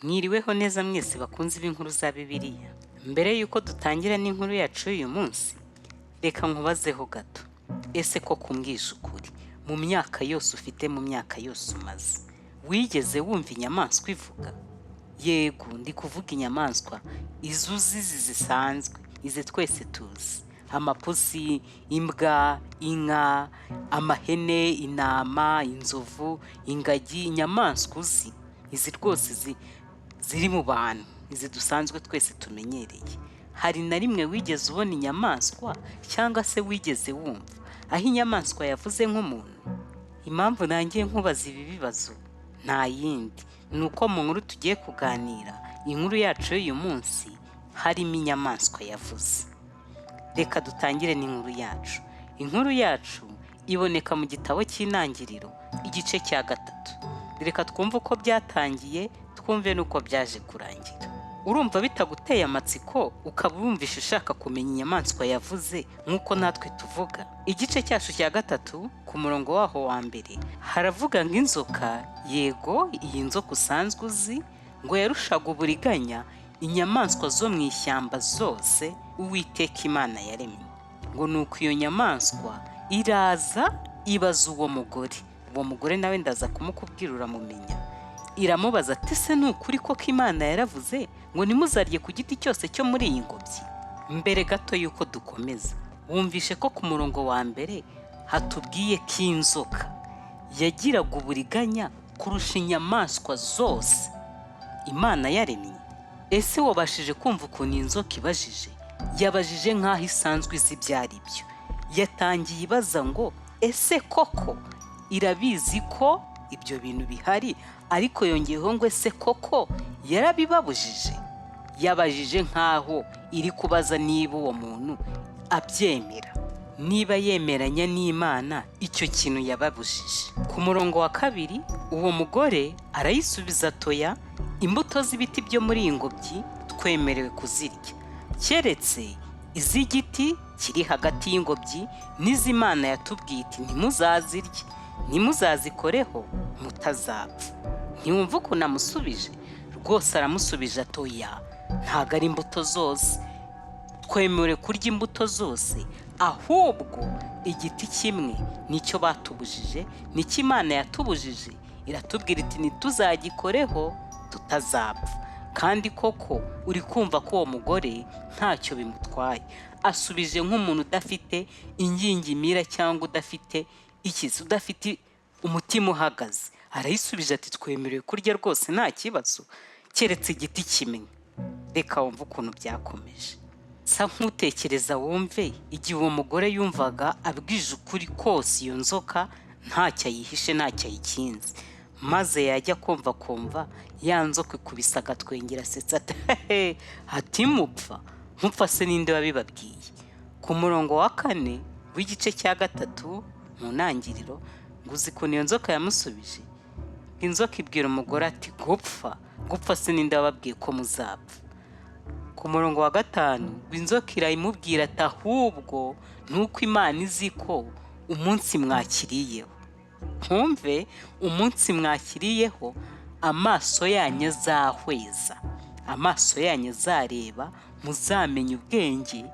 Mwiriweho neza mwese bakunzi b'inkuru za Bibiliya. Mbere y'uko dutangira n'inkuru yacu y'uyu munsi, reka nkubazeho gato. Ese koko umbwije ukuri, mu myaka yose ufite, mu myaka yose umaze, wigeze wumva inyamaswa ivuga? Yego, ndi kuvuga inyamaswa izo uzi izi zisanzwe, izi twese tuzi. Amapusi, imbwa, inka, amahene, intama, inzovu, ingagi, inyamaswa uzi. Izi rwose ziri mu bantu, izi dusanzwe twese tumenyereye. Hari na rimwe wigeze ubona inyamaswa cyangwa se wigeze wumva aho inyamaswa yavuze nk'umuntu? Impamvu nangiye nkubaza ibi bibazo nta yindi, ni uko mu nkuru tugiye kuganira, inkuru yacu y'uyu munsi harimo inyamaswa yavuze. Reka dutangire n'inkuru yacu. Inkuru yacu iboneka mu gitabo cy'Intangiriro, igice cya 3. Reka twumve uko byatangiye, twumve n'uko byaje kurangira. Urumva bitaguteye amatsiko, ukaba wumvishe ushaka kumenya inyamaswa yavuze nk'uko natwe tuvuga? Igice cyacu cya 3, ku murongo waho wa mbere, haravuga ngo inzoka, yego iyi nzoka usanzwe uzi, ngo yarushaga uburiganya inyamaswa zo mu ishyamba zose Uwiteka Imana yaremye. Ngo nuko iyo nyamaswa iraza ibaza uwo mugore. Uwo mugore nawe ndaza kumukubwira uramumenya. Iramubaza ati: ese ni ukuri koko Imana yaravuze ngo ntimuzarye ku giti cyose cyo muri iyi ngobyi? Mbere gato y'uko dukomeza, wumvishe ko ku murongo wa mbere hatubwiye ko inzoka yagiraga uburiganya kurusha inyamaswa zose Imana yaremye. Ese wabashije kumva ukuntu inzoka ibajije? Yabajije nk'aho isanzwe izi ibyo ari byo. Yatangiye ibaza ngo ese koko? Irabizi ko ibyo bintu bihari, ariko yongeyeho ngo ese koko yarabibabujije? Yabajije nk'aho iri kubaza niba uwo muntu abyemera, niba yemeranya n'Imana icyo kintu yababujije. Ku murongo wa kabiri, uwo mugore arayisubiza atoya: imbuto z'ibiti byo muri iyi ngobyi twemerewe kuzirya, keretse iz'igiti kiri hagati y'ingobyi n'iz'Imana yatubwiye iti ntimuzazirye, ntimuzazikoreho mutazapfa. Ntiwumva ukuntu amusubije? Rwose aramusubije atoya: ntabwo ari imbuto zose, twemerewe kurya imbuto zose, ahubwo igiti kimwe nicyo batubujije, nicyo Imana yatubujije, iratubwira iti ntituzagikoreho tutazapfa. Kandi koko uri kumva ko uwo mugore ntacyo bimutwaye, asubije nk'umuntu udafite ingingimira cyangwa udafite ikizi, udafite umutima uhagaze. Arayisubije ati twemerewe kurya rwose nta kibazo, keretse igiti kimwe. Reka wumve ukuntu byakomeje. Sa nk'utekereza wumve igihe uwo mugore yumvaga abwije ukuri kose iyo nzoka, ntacyo ayihishe, ntacyo ayikinze, maze yajya kumva kumva ya nzoka ikubise agatwengera, asetsa ati hehe, ati mupfa mupfa se ninde wabibabwiye? Ku murongo wa 4 w'igice cya 3 mu Ntangiriro, ngo uzi ukuntu iyo nzoka yamusubije? Inzoka ibwira umugore ati gupfa gupfa se ninde wababwiye ko muzapfa? Ku murongo wa 5, inzoka irayimubwira ati ahubwo nuko Imana izi ko umunsi mwakiriyeho, ntumve, umunsi mwakiriyeho amaso yanyu azahweza, amaso yanyu azareba, muzamenya ubwenge,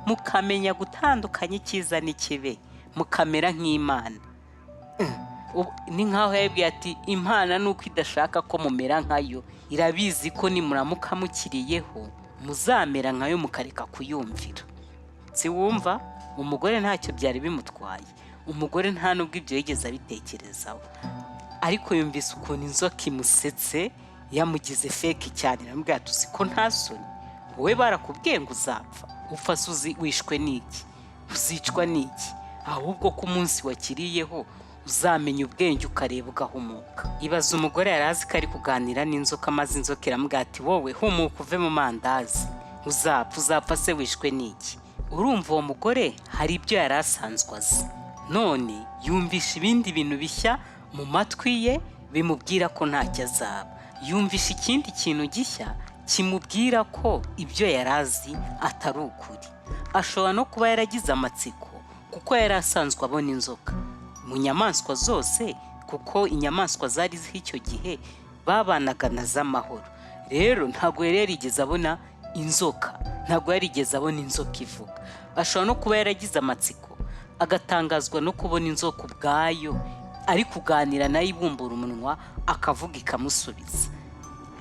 mukamenya gutandukanya icyiza n'ikibi, mukamera nk'Imana. Ni nk'aho yabibwiye ati Imana ni uko idashaka ko mumera nkayo, irabizi ko nimuramuka mukiriyeho muzamera nkayo mukareka kuyumvira. Si wumva umugore ntacyo byari bimutwaye? Umugore nta nubwo ibyo yigeze abitekerezaho, ariko yumvise ukuntu inzoka imusetse, yamugize fake cyane, iramubwira ati uzi ko nta soni, wowe barakubwiye ngo uzapfa? Upfa se uzi wishwe n'iki? Uzicwa n'iki? Ahubwo ko umunsi wakiriyeho uzamenya ubwenge, ukareba, ugahumuka. Ibaza, umugore yari azi ko ari kuganira n'inzoka, maze inzoka iramubwira ati wowe humuka uve mu mandazi, uzapfa. Uzapfa se wishwe n'iki? Urumva uwo mugore hari ibyo yari asanzwe azi, none yumvisha ibindi bintu bishya mu matwi ye bimubwira ko ntacyo azaba. Yumvisha ikindi kintu gishya kimubwira ko ibyo yari azi atari ukuri. Ashobora no kuba yaragize amatsiko kuko yari asanzwe abona inzoka mu nyamaswa zose, kuko inyamaswa zari ziriho icyo gihe babanaga na z'amahoro. Rero ntabwo yari yarigeze abona inzoka, ntabwo yarigeze abona inzoka ivuga. Ashobora no kuba yaragize amatsiko agatangazwa no kubona inzoka ubwayo ari kuganira nayo, ibumbura umunwa akavuga ikamusubiza.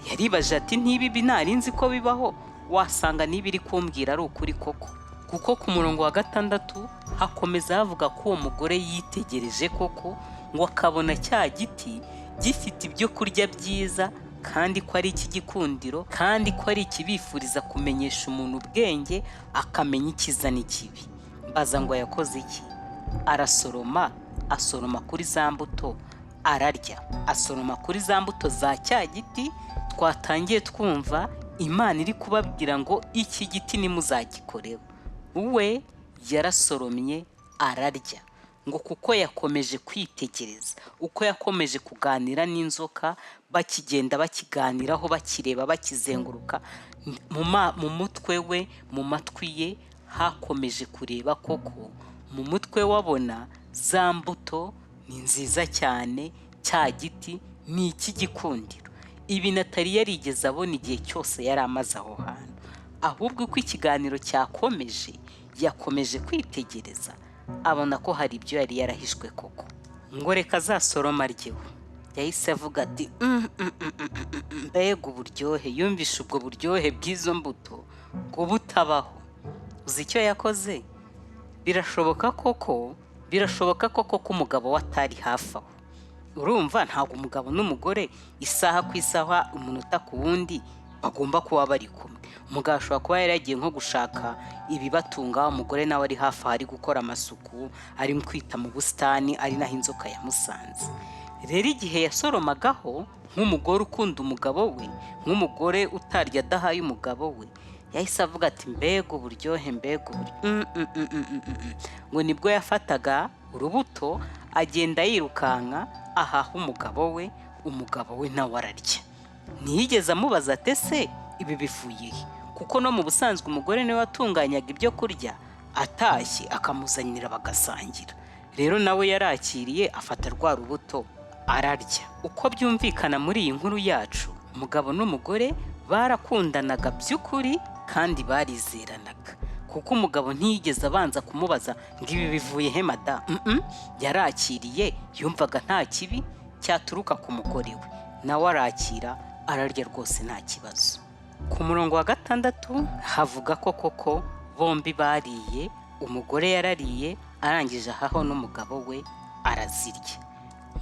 Yaribaje ati: "Ntiba ibi nari nzi ko bibaho, wasanga niba iri kumbwira ari ukuri koko." Kuko ku murongo wa 6 hakomeza havuga ko uwo mugore yitegereje koko, ngo akabona cya giti gifite ibyo kurya byiza, kandi ko ari icy'igikundiro, kandi ko ari ikibifuriza kumenyesha umuntu ubwenge, akamenya icyiza n'ikibi. Mbaza ngo yakoze iki? Arasoroma, asoroma kuri za mbuto ararya, asoroma kuri za mbuto za cya giti twatangiye twumva Imana iri kubabwira ngo iki giti ntimuzagikoreho. We yarasoromye ararya, ngo kuko yakomeje kwitegereza, uko yakomeje kuganira n'inzoka, bakigenda bakiganiraho, bakireba, bakizenguruka, mu mutwe we, mu matwi ye hakomeje kureba koko, mu mutwe wabona za mbuto ni nziza cyane, cya giti ni icy'igikundiro. Ibi atari yarigeze abona igihe cyose yari amaze aho hantu. Ahubwo uko ikiganiro cyakomeje, yakomeje kwitegereza, abona ko hari ibyo yari yarahishwe koko. Ngo reka azasoroma aryeho. Yahise avuga ati: "Mbega uburyohe!" Yumvishe ubwo buryohe bw'izo mbuto ngo butabaho. Uzi icyo yakoze? Birashoboka koko, birashoboka koko ko umugabo we atari hafi aho. Urumva ntabwo umugabo n'umugore isaha ku isaha, umunota ku wundi bagomba kuba bari kumwe. Umugabo ashobora kuba yari yagiye nko gushaka ibibatunga, umugore nawe ari hafi aho ari gukora amasuku, ari kwita mu busitani, ari naho inzoka yamusanze. Rero igihe yasoromagaho, nk'umugore ukunda umugabo we, nk'umugore utarya adahaye umugabo we, yahise avuga ati: "Mbega uburyohe, mbega uburyohe!" Ngo nibwo yafataga urubuto agenda yirukanka ahaha umugabo we, umugabo we nawe ararya. Ntiyigeze amubaza ati: "Ese ibi bivuye he?" Kuko no mu busanzwe umugore niwe watunganyaga ibyo kurya, atashye akamuzanira bagasangira. Rero nawe yarakiriye, afata rwa rubuto ararya. Uko byumvikana muri iyi nkuru yacu, umugabo n'umugore barakundanaga by'ukuri kandi barizeranaga, kuko umugabo ntiyigeze abanza kumubaza ngo: "Ibi bivuye he, madamu?" Yarakiriye, yumvaga nta kibi cyaturuka ku mugore we, nawe arakira ararya rwose nta kibazo. Ku murongo wa 6 havuga ko koko bombi bariye, umugore yarariye, arangije ahaho n'umugabo we arazirya.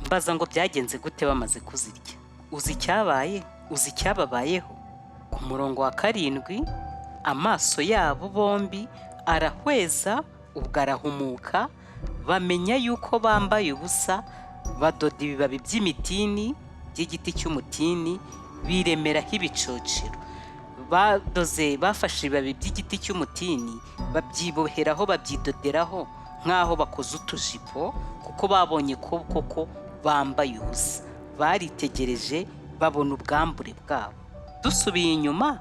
Mbaza ngo byagenze gute bamaze kuzirya? Uzi icyabaye? Uzi icyababayeho? Ku murongo wa 7, amaso yabo bombi arahweza, ubwo arahumuka, bamenya yuko bambaye ubusa, badoda ibibabi by'imitini, by'igiti cy'umutini, biremeraho ibicocero. Badoze, bafashe ibibabi by'igiti cy'umutini babyiboheraho, babyidoderaho nk'aho bakoze utujipo, kuko babonye ko koko bambaye ubusa. Baritegereje babona ubwambure bwabo. Dusubiye inyuma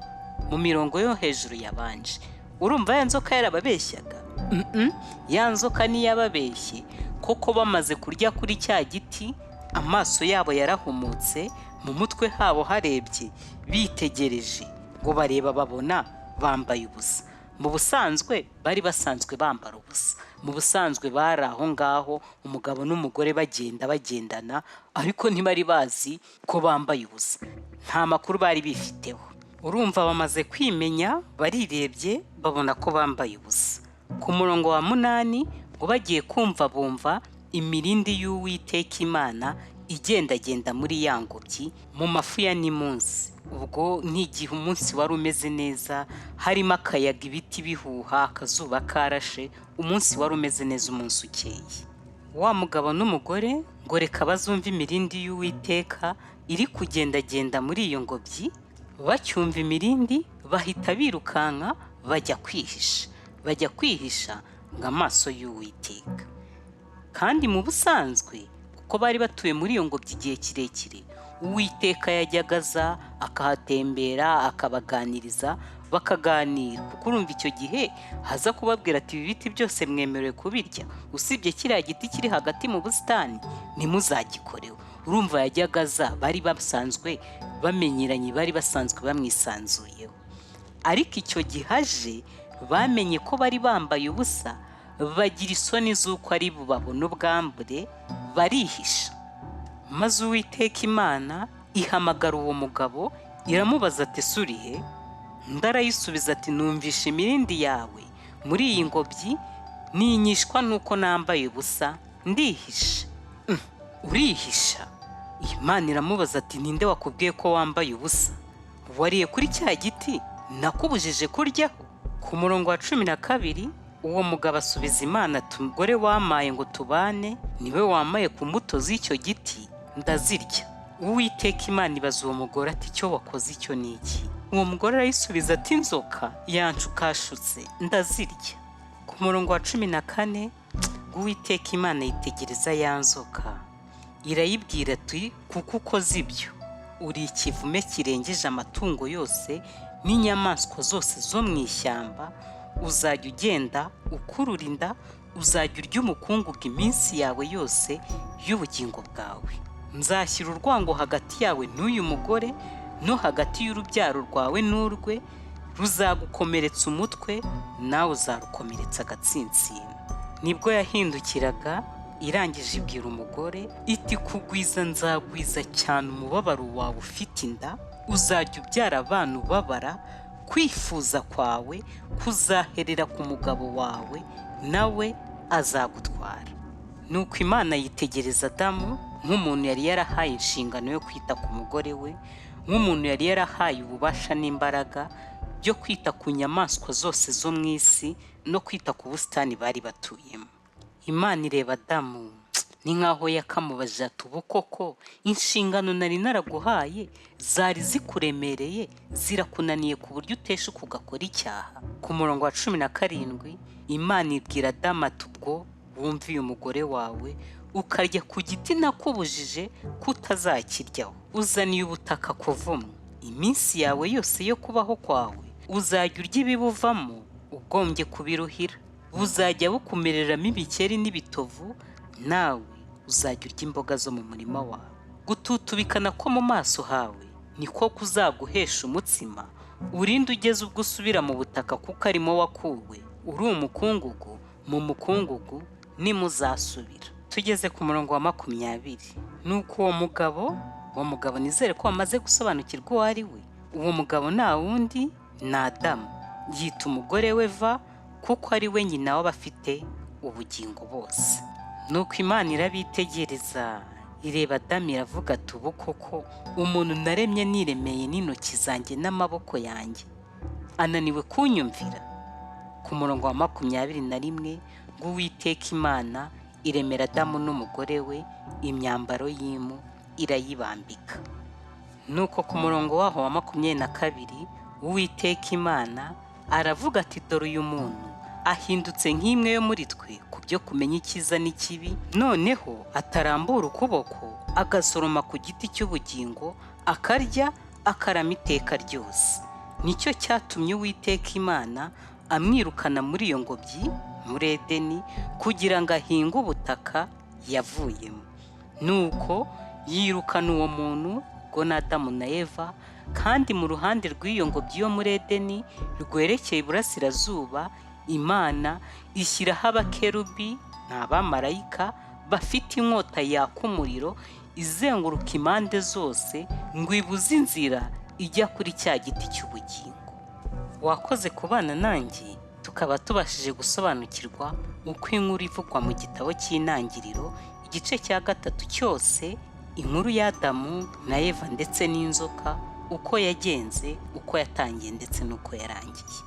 mu mirongo yo hejuru yabanje, urumva ya nzoka yarababeshyaga? Ya nzoka ntiyababeshye koko. Bamaze kurya kuri cya giti, amaso yabo yarahumutse, mu mutwe habo harebye, bitegereje ngo bareba babona bambaye ubusa. Mu busanzwe bari basanzwe bambara ubusa, mu busanzwe bari aho ngaho umugabo n'umugore bagenda bagendana, ariko ntibari bazi ko bambaye ubusa, nta makuru bari bifiteho. Urumva bamaze kwimenya, barirebye babona ko bambaye ubusa. Ku murongo wa 8 ngo bagiye kumva bumva imirindi y'Uwiteka Imana igendagenda muri ya ngobyi mu mafu ya nimunsi. Ubwo ni igihe umunsi wari umeze neza, harimo akayaga, ibiti bihuha, akazuba karashe, umunsi wari umeze neza, umunsi ukeye. Wa mugabo n'umugore ngo reka bazumve imirindi y'Uwiteka iri kugendagenda muri iyo ngobyi. Bacyumva imirindi bahita birukanka bajya kwihisha, bajya kwihisha ngo amaso y'Uwiteka. Kandi mu busanzwe, kuko bari batuye muri iyo ngobyi igihe kirekire, Uwiteka yajyaga aza akahatembera, akabaganiriza, bakaganira. Kuko urumva icyo gihe haza kubabwira ati: "Ibi biti byose mwemerewe kubirya, usibye kiriya giti kiri hagati mu busitani ntimuzagikoreho." Urumva yajyaga aza, bari basanzwe bamenyeranye, bari basanzwe bamwisanzuyeho. Ariko icyo gihe aje, bamenye ko bari bambaye ubusa, bagira isoni z'uko ari bubabone ubwambure, barihisha. Maze Uwiteka Imana ihamagara uwo mugabo, iramubaza ati: "Ese uri he?" Undi arayisubiza ati: "Numvishe imirindi yawe muri iyi ngobyi, ninyishwa nuko nambaye ubusa, ndihisha." Urihisha? Imana iramubaza ati: "Ninde wakubwiye ko wambaye ubusa? Wariye kuri cya giti nakubujije kuryaho?" Ku murongo wa 12, uwo mugabo asubiza Imana ati: "Umugore wampaye ngo tubane niwe wampaye ku mbuto z'icyo giti, ndazirya." Uwiteka Imana ibaza uwo mugore ati: "Icyo wakoze icyo ni iki?" Uwo mugore arayisubiza ati: "Inzoka yanshukashutse, ndazirya." Ku murongo wa 14, Uwiteka Imana yitegereza ya nzoka, irayibwira ati: "Kuko ukoze ibyo, uri ikivume kirengeje amatungo yose n'inyamaswa zose zo mu ishyamba. Uzajya ugenda ukurura inda, uzajya urya umukungugu iminsi yawe yose y'ubugingo bwawe. Nzashyira urwango hagati yawe n'uyu mugore, no hagati y'urubyaro rwawe n'urwe. Ruzagukomeretsa umutwe, nawe uzarukomeretsa agatsinsino." Nibwo yahindukiraga, irangije ibwira umugore iti: "Kugwiza nzagwiza cyane umubabaro wawe ufite inda, uzajya ubyara abana ubabara. Kwifuza kwawe kuzaherera ku mugabo wawe, nawe azagutwara." Nuko Imana yitegereza Adamu nk'umuntu yari yarahaye inshingano yo kwita ku mugore we, nk'umuntu yari yarahaye ububasha n'imbaraga byo kwita ku nyamaswa zose zo mu isi no kwita ku busitani bari batuyemo. Imana ireba Adamu, ni nk'aho yakamubajije ati: "Ubu koko inshingano nari naraguhaye zari zikuremereye, zirakunaniye ku buryo uteshuka ugakora icyaha?" Ku murongo wa 17, Imana ibwira Adamu ati: "Ubwo wumviye umugore wawe ukarya ku giti nakubujije kutazakiryaho, uzaniye ubutaka kuvumwa. Iminsi yawe yose yo kubaho kwawe uzajya urya ibibuvamo ugombye kubiruhira. Buzajya bukumereramo ibikeri n'ibitovu, nawe uzajya urya imboga zo mu murima wawe. Gututubikana ko mu maso hawe niko kuzaguhesha umutsima, urinde ugeze ubwo usubira mu butaka, kuko arimo wakuwe. Uri umukungugu, mu mukungugu nimuzasubira." Tugeze ku murongo wa 20. Nuko uwo mugabo, nizere ko wamaze gusobanukirwa uwo ari we. Uwo mugabo nta wundi ni Adamu. Yita umugore we Eva, kuko ari we nyina w'abafite ubugingo bose. Nuko Imana irabitegereza, ireba Adamu, iravuga ati: "Ubu koko umuntu naremye niremeye n'intoki zanjye n'amaboko yanjye ananiwe kunyumvira?" Ku murongo wa 21, ngo Uwiteka Imana iremera Adamu n'umugore we imyambaro y'impu, irayibambika. Nuko ku murongo waho wa 22, Uwiteka Imana aravuga ati: "Dore uyu muntu ahindutse nk'imwe yo muri twe ku byo kumenya icyiza n'ikibi, noneho atarambura ukuboko agasoroma ku giti cy'ubugingo, akarya, akarama iteka ryose." Nicyo cyatumye Uwiteka Imana amwirukana muri iyo ngobyi muri Edeni, kugira ngo ahinge ubutaka yavuyemo. Nuko yirukana uwo muntu, ubwo ni Adamu na Eva. Kandi mu ruhande rw'iyo ngobyi yo muri Edeni rwerekeye iburasirazuba, Imana ishyiraho abakerubi, ni abamarayika bafite inkota yaka umuriro izenguruka impande zose, ngo ibuze inzira ijya kuri cya giti cy'ubugingo. Wakoze kubana nanjye, tukaba tubashije gusobanukirwa uko inkuru ivugwa mu gitabo cy'Intangiriro igice cya 3 cyose, inkuru y'Adamu na Eva ndetse n'inzoka, uko yagenze, uko yatangiye ndetse n'uko yarangiye.